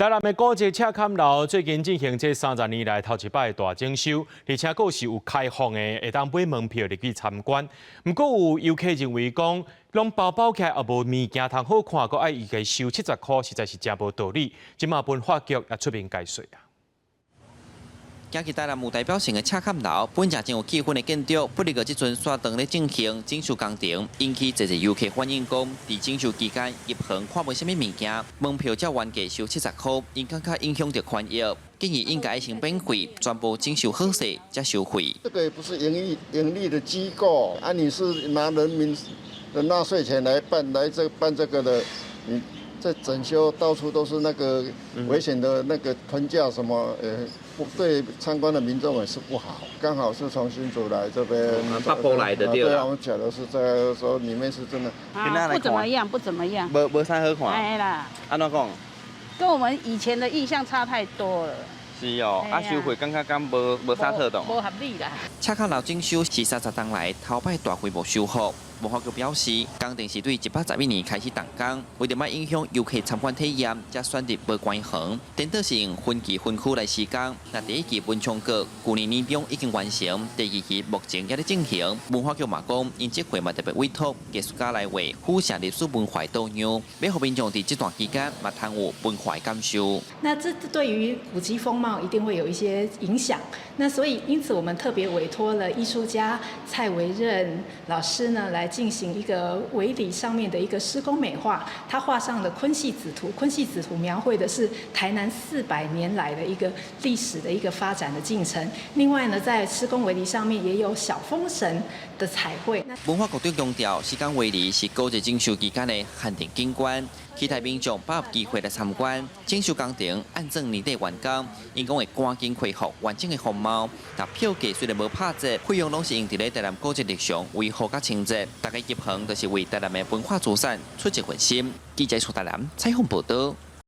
台南的古蹟赤崁樓最近進行這30年來頭一擺大整修，而且閣是有開放的，會當買門票入去參觀。毋過有遊客認為講，攏包包起來也無物件通好看，閣愛伊家收70箍，實在是誠無道理。這馬文化局也出面解說啊。行去台南有代表性的赤崁樓，本誠真有氣氛的建築，不過這陣煞當咧進行整修工程，引起濟濟遊客反映講，佇整修期間入園看無啥物物件，門票才原價收70箍，𪜶感覺影響著權益，建議應該先免費，全部整修好勢才收費。這個也不是盈利的機構，啊，你是拿人民的納稅錢來辦來這辦這個的，你這整修到處都是那個危險的那個棚架什麼，不對參觀的民眾也是不好。剛好是從新竹來這邊，北部來的。對啊，我們講的是在說裡面是真的，啊，不怎麼樣，不怎麼樣，無無啥好看。哎啦，按怎講？跟我們以前的印象差太多了。是哦，啊收費感覺敢無無啥妥當。無合理啦。赤崁樓整修是30冬來頭擺大規模修復。文化局表示，工程是對111年開始動工，為著莫影響遊客參觀體驗，才選擇無關園。顛倒是用分期分區來施工。那第一期文昌閣舊年年中已經完成，第二期目前也咧進行。文化局嘛講，𪜶這回嘛特別委託藝術家來畫府城歷史文化圖樣，欲予民眾佇這段期間嘛通有文化感受。那這對於古蹟風貌一定會有一些影響。那所以因此我們特別委託了藝術家蔡維任老師呢，來進行一個圍籬上面的一個施工美化。他畫上了鯤戲子圖，鯤戲子圖描繪的是台南400年來的一個歷史的一個發展的進程。另外呢，在施工圍籬上面也有小風神的彩繪。文化局長強調，施工圍籬是古蹟整修期間的限定景觀，期待民眾把握機會來參觀。整修工程按算年底完工，𪜶講會趕緊恢復完整的風貌。但票價雖然無拍折，費用攏是用佇咧台南古蹟日常維護佮清潔。大家入園就是為台南的文化資產出一份心。記者出台南採訪報道。